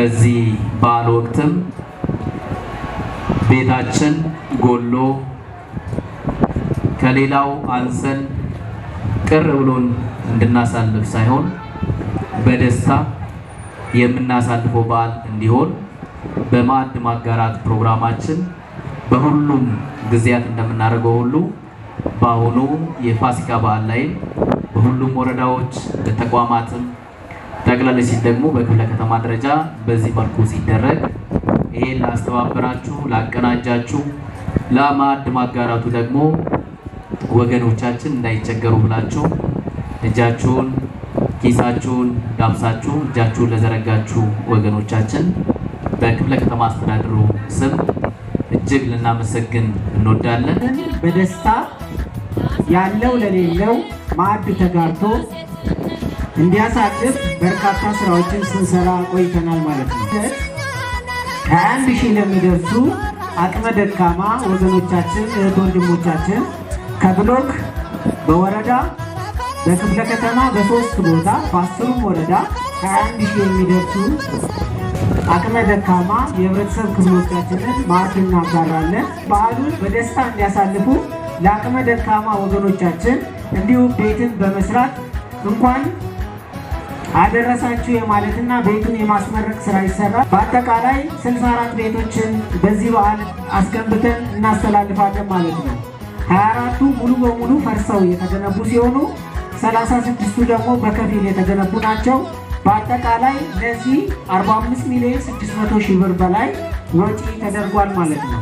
በዚህ በዓል ወቅትም ቤታችን ጎሎ ከሌላው አንሰን ቅር ብሎን እንድናሳልፍ ሳይሆን በደስታ የምናሳልፈው በዓል እንዲሆን በማዕድ ማጋራት ፕሮግራማችን በሁሉም ጊዜያት እንደምናደርገው ሁሉ በአሁኑ የፋሲካ በዓል ላይም በሁሉም ወረዳዎች በተቋማትም ጠቅለል ሲል ደግሞ በክፍለ ከተማ ደረጃ በዚህ መልኩ ሲደረግ ይሄን ላስተባበራችሁ፣ ላቀናጃችሁ፣ ለማዕድ ማጋራቱ ደግሞ ወገኖቻችን እንዳይቸገሩ ብላችሁ እጃችሁን ኪሳችሁን ዳብሳችሁ እጃችሁን ለዘረጋችሁ ወገኖቻችን በክፍለ ከተማ አስተዳደሩ ስም እጅግ ልናመሰግን እንወዳለን። በደስታ ያለው ለሌለው ማዕድ ተጋርቶ እንዲያሳልፍ በርካታ ስራዎችን ስንሰራ ቆይተናል ማለት ነው። 21,000 ለሚደርሱ አቅመ ደካማ ወገኖቻችን፣ እህት ወንድሞቻችን ከብሎክ፣ በወረዳ፣ በክፍለ ከተማ በሶስት ቦታ በ10ሩም ወረዳ 21,000 የሚደርሱ አቅመ ደካማ የህብረተሰብ ክፍሎቻችንን ማዕድ እናጋራለን። በዓሉን በደስታ እንዲያሳልፉ ለአቅመ ደካማ ወገኖቻችን እንዲሁም ቤትን በመስራት እንኳን አደረሳችሁ የማለትና ቤቱን የማስመረቅ ስራ ይሰራል። በአጠቃላይ 64 ቤቶችን በዚህ በዓል አስገንብተን እናስተላልፋለን ማለት ነው። 24ቱ ሙሉ በሙሉ ፈርሰው የተገነቡ ሲሆኑ 36ቱ ደግሞ በከፊል የተገነቡ ናቸው። በአጠቃላይ ለዚህ 45 ሚሊዮን 600 ሺህ ብር በላይ ወጪ ተደርጓል ማለት ነው።